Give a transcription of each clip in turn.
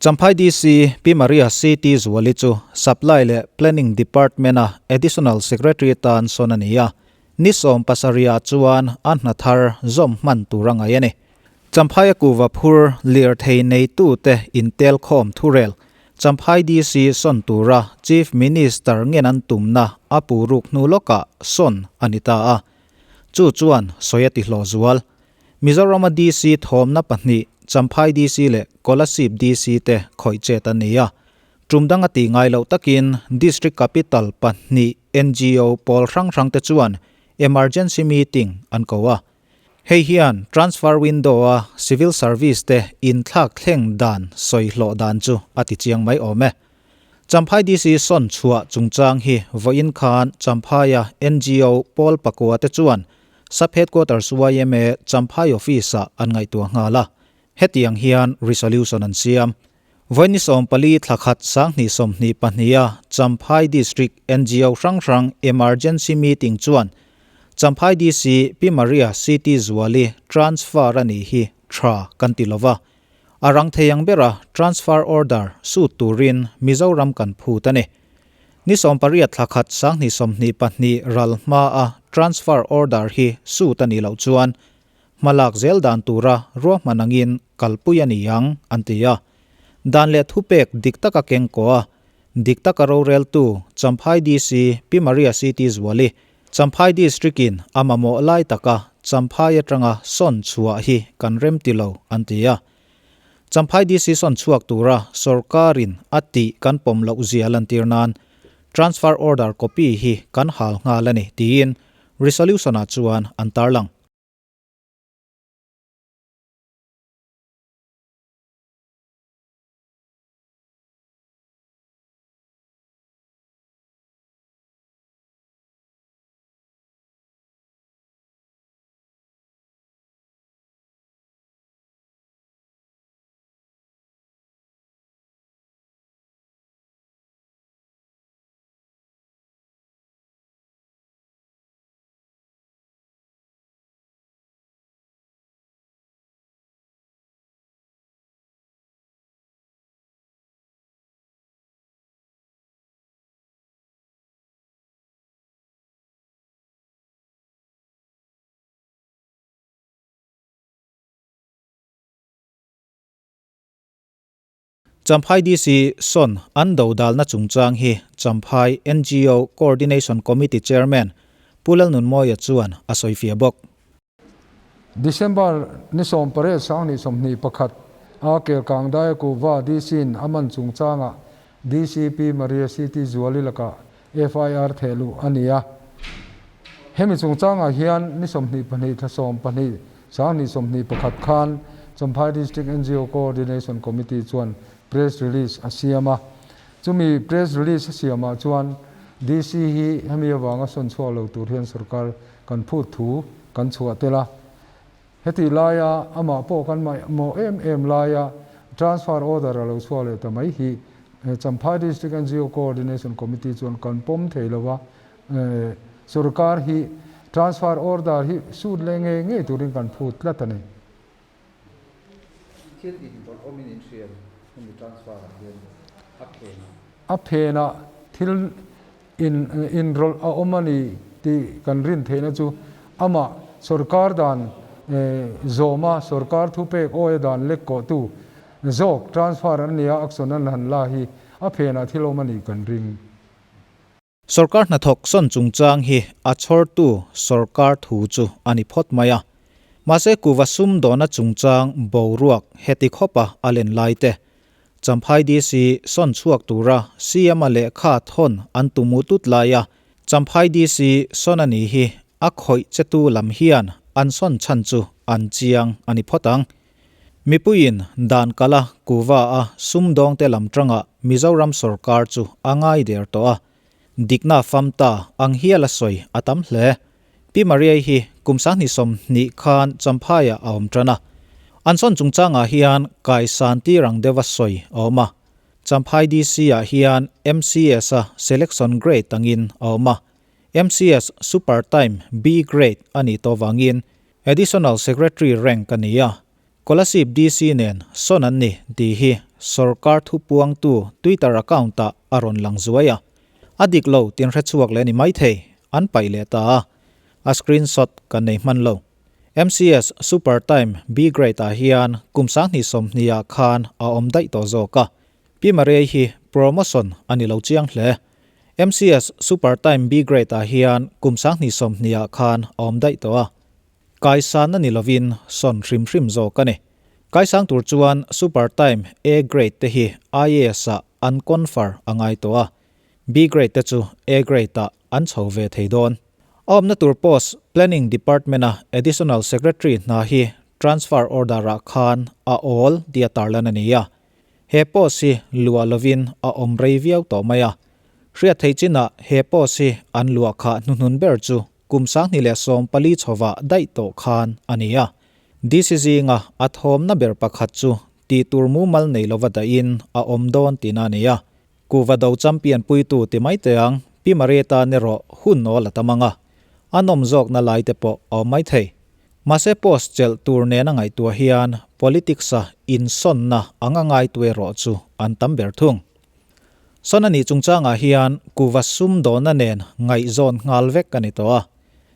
Champhai DC Pi Maria CT Zuali chu Supply leh Planning Department-a Additional Secretary atan sawn a ni a, ni 70 ah chuan a hna thar zawm hman tur a ngaih a ni. Champhaia kuva phur lirthei neitute intelkhawm thurel Champhai DC sawn tura Chief Minister ngen an tumna a pu ruk hnu lawkah sawn a ni ta a, chu chuan sawi a ti hlawh zual. Mizorama DC thawmna pahnih, Champhai DC leh Kolasib DC te khawih chet an ni a. Tum dang a tih ngai loh takin District Capital pahnih NGO pawl hrang hrang te chuan Emergency Meeting an ko a. Hei hian Transfer Window a Civil Service te inthlak thleng dan sawi hlawh dan chu a ti chiang mai awm e. Champhai DC sawn chhuah chungchang hi vawiin khan Champhaia NGO pawl pakua te chuan Sub Headquarters yma Champhai Office-ah an ngaihtuah nghal a, hetiang hian resolution an siam. Vawiin ni 14 thla khat 2022-a Champhai District NGO hrang hrang Emergency Meeting chuan Champhai DC Pi Maria CT Zuali transfer a nih hi tha kan ti lova, a rang thei ang bera transfer order sut turin Mizoram kan phut a ni. Ni 18 thla khat 2022 ral hmaa transfer order hi sut a nih loh chuan hmalak zel dan tura ruahman angin kalpui a ni ang, an ti a. Dan leh thupek dik taka keng kaw a, dik taka roreltu Champhai DC Pi Maria CT Zuali, Champhai District-in a mamawh lai taka Champhai atanga sawn chhuah hi kan rem ti lo, an ti a. Champhai DC sawn chhuak tura sorkarin a tih kan pawm loh zia lantir nan transfer order copy hi kan hal nghal a ni tiin resolution-ah chuan an tarlang. Champhai DC sawn an dodalna chungchang hi Champhai NGO Coordination Committee Chairman Pu Lalnunmawia chuan a sawifiah bawk. December ni 18 2021 a Kelkang Daia Kuhva DC-in a man chungchangah DCP Maria CT Zuali lakah FIR thehluh a ni a. Hemi chungchangah hian ni 22 thla 12 2021 khan Champhai District NGO Coordination Committee chuan press release a siam a. Chumi press release a siamah chuan DC hi hemi avanga sawn chhuak lo tur hian sorkar kan phut thu kan chhuah tel a. Heti laia amah pawh kan mamawh em em laia transfer order a lo chhuak leh ta mai hi Champhai District NGO Coordination Committee chuan kan pawm thei lo a, sorkar hi transfer order hi sut leh ngei ngei turin kan phut tlat a ni. Thil inrawlh awmin in hria hemi transfer ah hian a phenah. A phenah thil In inrawlh a awm a ni tih kan rin theihna chu amah sorkar dan zawma sorkar thupek awia dan lek kawhtu zawk transfer an nia action an han la hi a phenah thil awm a nih kan ring. Sorkar hnathawk sawn chungchang hi a chhawrtu sorkar thu chu a ni phawt mai a. Mahse kuva sumdawna chungchang boruak heti khawpa a len lai te Champhai DC sawn chhuak tura CM-a lehkha thawn an tumu tut lai a, Champhai DC sawn a nih hi a khawih chetu lam hian an sawn chhan chu an chiang a ni phawt ang. Mipuiin dan kala kuva a sumdawngte lam tangah Mizoram sorkar chu a ngai der tawh a, dikna famta ang hial a sawi a tam hle. Pi Mariai hi kum 2020 khan Champhaiah a awm tan a. An sawn chungchangah hian kaisan tir ang deuha sawi a awm a. Champhai DC-ah hian MCS-a selection grade angin a awm a. MCS Super Time B grade a nih tawh vangin Additional Secretary rank a ni a. Kolasib DC nen sawn an ni tih hi sorkar thupuangtu Twitter account-ah a rawn lang zuai a. A dik lo tin hrechhuak leh a ni maithei, an paih leh ta a. A screenshot kan nei hman lo. MCS Super Time B Grade-ah hian kum 2020 ah khan a awm daih tawh zawk a. Pi Mariai hi promotion a ni lo chiang hle. MCS Super Time B Grade-ah hian kum 2020 ah khan a awm daih tawh a. Kaisan a ni lovin sawn hrim hrim zawk a ni. Kaisang tur chuan Super Time A Grade te hi IAS ah an confer a ngai tawh a, B Grade te chu A Grade ah an chho ve thei dawn. A awmna tur post Planning Department a Additional Secretary hna hi transfer order ah khan a awl tia tarlan a ni a. He post hi luah lovin a awm rei viau tawh mai a. Hriat theih chinah he post hi an luah khah hnuhnun ber chu Kum 2014 chhovah daih tawh khan a ni a. DC zinga a thawmna ber pakhat chu tih tur mumal nei lova dahin a awm dawn tihna a ni a. Kuhva do champion puitu ti mai teh ang, Pi Maria tan erawh hun awl a tam ang a. A nawm zawkna lai te pawh a awm mai thei. Mahse post chelh tur nena ngaihtuah hian politics-a insawnna anga ngaitu erawh chu an tam ber thung. Sawn a nih chungchangah hian kuhva sumdawna nen ngaihzawn nghal vek a ni tawh a.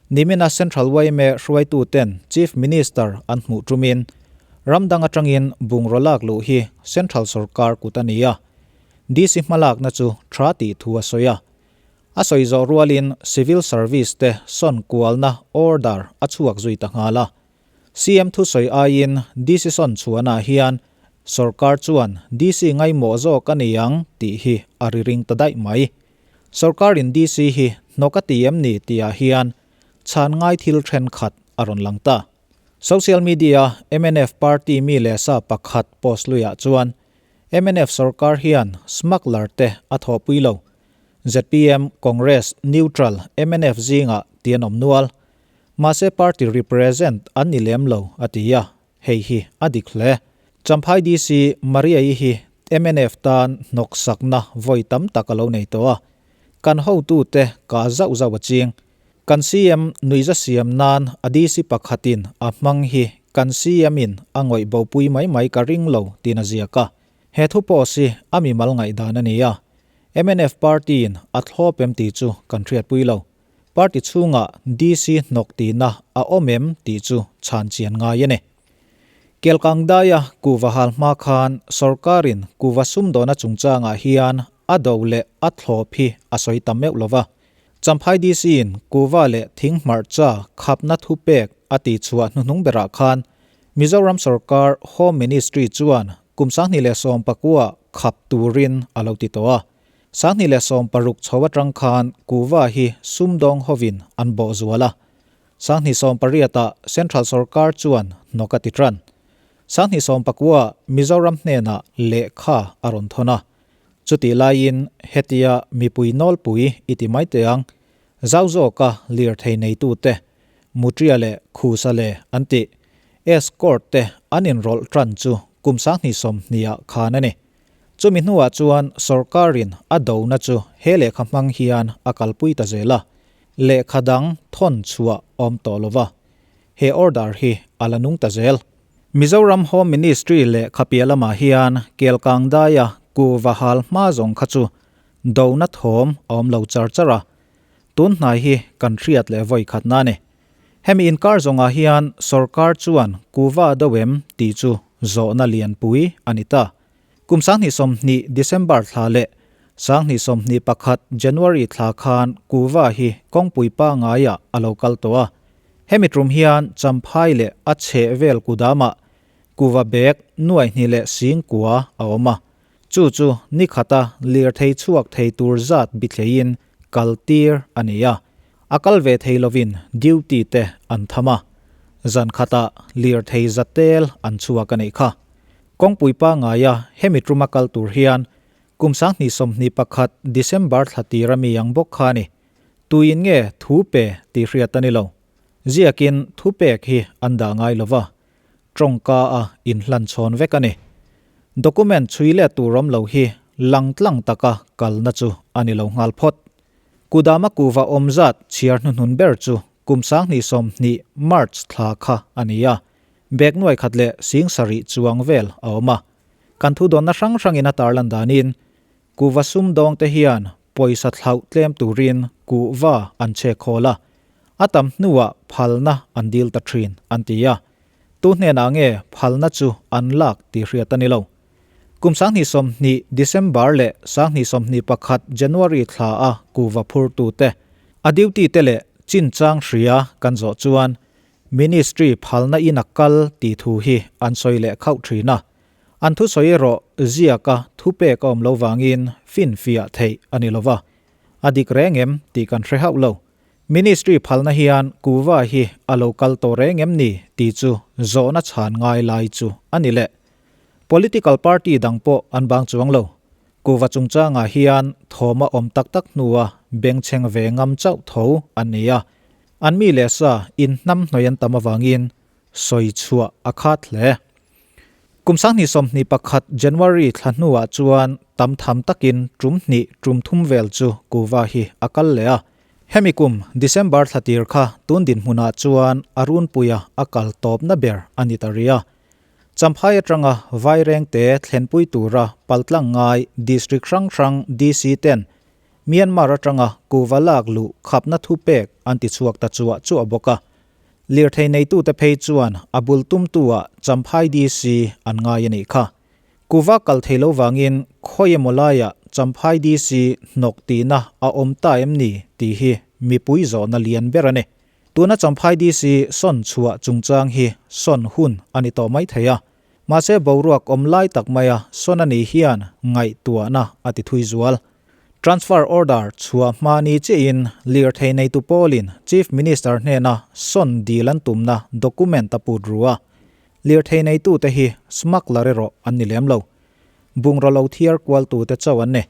Nimina Central yma hruaituten Chief Minister an hmuh tumin ram dang atangin bungraw lak luh hi Central sorkar kut a ni a, DC hmalakna chu tha tih thu a sawi a. A sawi zawh rualin Civil Service te sawn kualna order a chhuak zui ta nghal a. CM thusawi aiin DC sawn chhuanah hian sorkar chuan DC ngaimawh zawk a ni ang tih hi a ri ring ta daih mai. Sorkarin DC hi hnawk a ti em ni tihah hian chhan ngai thil thenkhat a rawn lang ta. Social media mnf party mi leh sa pakhat post luiah chuan mnf sorkar hian smuggler te a thawhpui lo. Zpm, Congress, neutral, mnf zingah ti an awm nual. Mahse party represent an ni lem lo a ti a, hei hi a dik hle. Champhai DC Maria-i hi mnf tan hnawksakna vawi tam tak a lo nei tawh a, kan hotute kah zauh zauh a ching. Kan CM nuihza siam nan a DC pakhatin a hmang hi kan CM in a ngawih bopui mai mai ka ring lo tiin a ziak a. He thu post hi a mimal ngaihdan a ni a, mnf party in a thlawp em tih chu kan hriatpui lo. Party chhungah DC hnawk tihna a awm em tih chu chhan chian ngai a ni. Kelkangdaia kuhva hal hma khan sorkarin kuhva sumdawna chungchangah hian a do leh a thlawp hi a sawi tam meuh lo va. Champhai DC-in kuhva leh thing hmarcha khapna thupek a tihchhuah hnuhnung berah khan Mizoram sorkar Home Ministry chuan kum 2019 khap turin a lo ti tawh a. 2016 chho atang khan kuhva hi sumdawng hovin an bawh zual a. 2018 ah Central sorkar chuan hnawk a ti tan. 2019 Mizoram hnenah lehkha a rawn thawn a. Chutih laiin hetia mipui nawlpui i ti mai teh ang, zau zawka lirthei neitute, Mutria leh Khusa le an tih, escort te an inrawlh tan chu kum 2020 ah khan a ni. Chumi hnuah chuan sorkarin a dona chu he lehkha hmang hian a kalpui ta zel a, lehkha dang thawn chhuah awm tawh lo va, he order hi a la nung ta zel. Mizoram Home Ministry lehkha piah lamah hian Kelkang daia kuhva hal hma zawng kha chu dona thawm a awm lo char char a, tun hnai hi kan hriat leh vawi khatna a ni. Hemi inkar zawngah hian sorkar chuan kuhva a do em tih chu zawhna lianpui a ni ta. Kum 2020 December thla leh 2021 January thla khan kuhva hi kawngpui pangaiah a lo kal tawh a. Hemi tum hian Champhai leh a chheh vel kudamah kuhva bag nuaihnih leh singkua a awm a. Chu chu nikhata lirthei chhuak thei tur zat bithleiin kal tir a ni a. A kal ve thei lovin duty te an tham a, zan khatah lirthei za tel an chhuak a nih kha. Kawngpui pangaia hemi tuma kal tur hian kum 2021 December thla tir a mi ang bawk kha a ni. Tuin nge thu pe tih hriat a ni lo. Ziakin thu pek hi an dah ngai lo va, tawngka a inhlan chhawn vek a ni. Document chhui let tur awm lo hi lang tlang taka kalna chu a ni lo nghal phawt. Kudama kuhva awm zat chhiar hnuhnun ber chu kum 2020 March thla kha a ni a. Bag nuai khat leh sing sarih chuang vel a awm a. Kan thu dawnna hrang hrangin a tarlan danin kuhva sumdawng te hian pawisa thlauh tlem turin kuhva an chek hawl a, a tam hnuah phalna an dil ta thin an ti a. Tu hnenah nge phalna chu an lak tih hriat a ni lo. Kum 2020 December leh 2021 January thla a kuhva phurtute, a duty te leh chinchang hria kan zawh chuan Ministry phalna in a kal tih thu hi an sawi leh khauh thin a. An thusawi erawh ziaka thupek a awm lo vangin finfiah theih a ni lova. A dik reng em tih kan hre hauh lo. Ministry phalna hian kuhva hi a lo kal tawh reng em ni tih chu zawhna chhan ngai lai chu a ni leh. Political party dang pawh an bang chuang lo. Kuhva chungchangah hian thawm a awm tak tak hnua bengchheng ve ngam chauh tho an ni a. An mi leh sa inhnamhnawih an tam avangin sawi chhuah a khat hle. Kum 2021 January thla hnuah chuan tam tham takin tum hnih tum thum vel chu kuhva hi a kal leh a. Hemi kum December thla tir kha tun dinhmunah chuan a runpuia a kal tawpna ber a ni ta rih a. Champhai atanga Vairengte thlenpui tura paltlang ngai District hrang hrang DC ten Myanmar atanga kuhva lak luh khapna thupek an ti chhuak ta chuah chuah bawk a. Lirthei neitute phei chuan a bul tumtu-ah Champhai DC an ngai a nih kha. Kuhva kal thei lo vangin khawi emaw laiah Champhai DC hnawk tihna a awm ta em ni tih hi mipui zawhna lian ber a ni. Tuna Champhai DC sawn chhuah chungchang hi sawn hun a ni tawh mai thei a. Mahse boruak awm lai tak maia sawn a nih hian ngaihtuahna a ti thui zual. Transfer order chhuah hma ni chiahin lirthei neitu pawlin Chief Minister hnena sawn dil an tumna document a put ru a. Lirthei neitute hi smuggler erawh an ni lem lo. Bungraw lo thiar kualtute chauh an ni.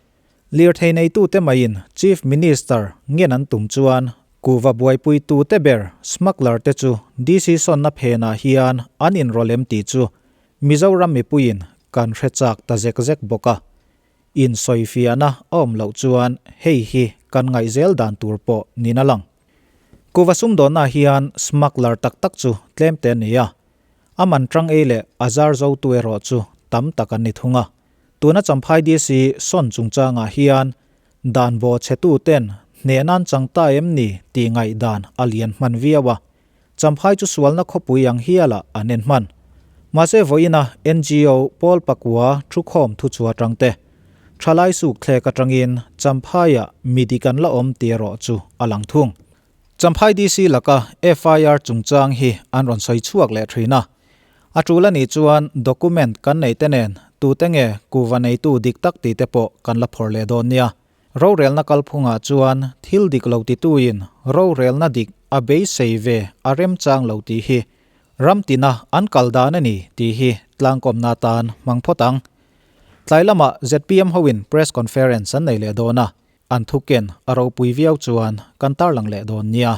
Lirthei neitute maiin Chief Minister ngen an tum chuan kuhva buaipuitute ber smuggler te chu DC sawnna phenah hian an inrawlh em tih chu Mizoram mipuiin kan hre chak ta zek zek bawk a. Insawifiahna a awm loh chuan hei hi kan ngaihzel dan tur pawh niin a lang. Kuhva sumdawnna hian smuggler tak tak chu tlem te a ni a, a man tang ei leh a zar zotu erawh chu tam tak an ni thung a. Tuna Champhai DC sawn chungchangah hian dan baw chhetu ten hnehna an chang ta em ni tih ngaihdan a lian hman viau a. Champhai chu sualna khawpui ang hialah an en hman. Mahse vawiina NGO pawl pakua thukhawm thuchhuah atang te, thalai suk thlek atangin Champhaiah mi dik an la awm tih erawh chu a lang thung. Champhai DC laka FIR chungchang hi an rawn sawi chhuak leh thin a. A tul a nih chuan document kan nei te nen tute nge kuhva neitu dik tak tih te pawh kan la phawrh leh dawn nia. Rorelna kalphungah chuan thil dik lo tituin rorelna dik a beisei ve a remchang lo tih hi ram tina an kal dan a ni tih hi tlangkawmna atan hmang phawt ang. Tlai lamah zpm hoin press conference an nei leh dawn a, an thuken a ropui viau chuan kan tarlang leh dawn nia.